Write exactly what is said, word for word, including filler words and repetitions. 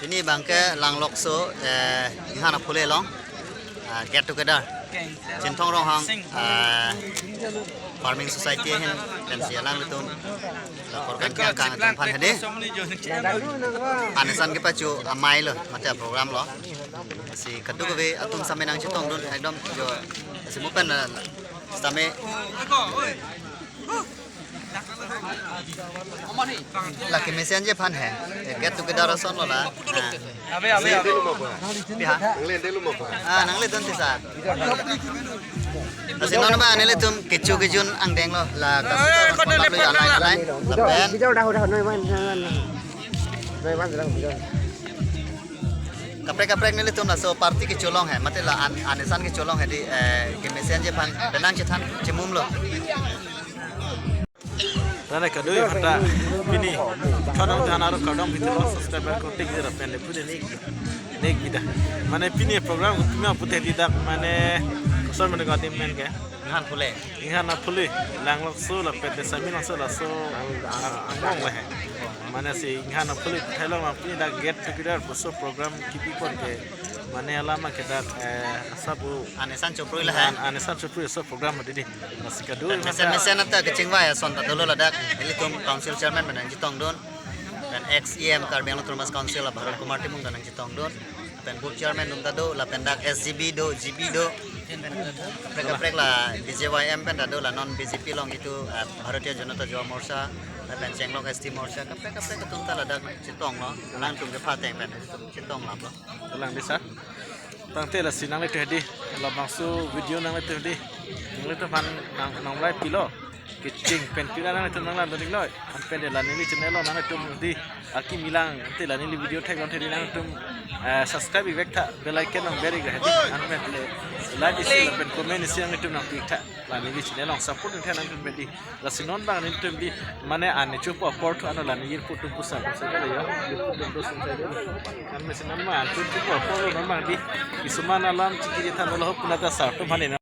Pini abangke Langlokso, eh, Inghan Aphule along, ah, get together. Chinthong Ronghang, ah, Farming Society ahin pensi alanglitum la program kang kang atum aphan hedi. An esan kepacho amei lo, mate program lo. Si kadokave atum sitame nangchetongdun ekdom jo si mo pen, ah, sitame la kemesen ji aphan he. Eh, get together ason lo la. Ah. Ave, ave, ave. Pi ha? Nangle delu mo pa? Ah, nangledun ti sir. Lasi non ba nelitum kecho kejun angdeng lo la ka. Eh, kota le lo ya pernah. Lain, lain. Lapen. Bijau dah, dah, noi man, noi man. Noi man, dah, bijau. Kaprek kaprek nelitum laso party kecholong he, mate la an, an esan kecholong hedi, eh, kemesen ji aphan penang chethan chemum lo. Tane kadoi phanta pini kanang than aro kardom bithelo subscriber ko tik jera pen le pute nek nek bida. Mane pini program pima pute didak mane kosor mane gadi men ke. Inghan Aphule. Inghan Aphule, Langlokso lapen Desaimi Langso laso ang, ang, angbong le he. Mane si Inghan Aphule thailong ma pini dak get together puso program kipipon ke. Mane alam ke dak, eh, asabu an esan choprui la he. An, an esan choprui so program didi. Lasi kadoi mesen mesen ata kechingvai ason ta dolo ladak. Nelitum council chairman pen nangchetongdun. Pen ex E M Karbi Anglong Autonomous Council a Bharat Kumar Timung ta nangchetongdun. Pen booth chairman atum ta do, lapen dak S G B do, G B do. Kaprek kaprek la B J Y M pen ta do, la non B J P along itu, eh, Bharatiya Janata Yuva Morcha, lapen Chenglong S T Morcha, kaprek kaprek atum ta ladak chetong lo, alangtum kepateng pen chetong lap lo. Lang di sir. Tangte lasi nanglitum hedi, labangso video nanglitum hedi. Nanglitum aphan nang, nang mulai pilo. Kecheng pen pila nanglitum nanglang dun iknoi. An pen de la neli channel lo nanglitum hedi. Akimi lang, ante la neli video thek long hedi nanglitum, eh, subscribe ivek tha, bell icon nang ber ik hedi. An pen le like isi lapen comment isi nanglitum nangpi tha. La neli channel along support nang tha nanglitum hedi. Lasi non abang nelitum di mane an chopo apor thu ano la neli putum pusa pusa de yo. Putum pusa de. An mesen an ma an chopo apor non abang di. Isuman alam chikiri than lo ho puna ta sa to mane na.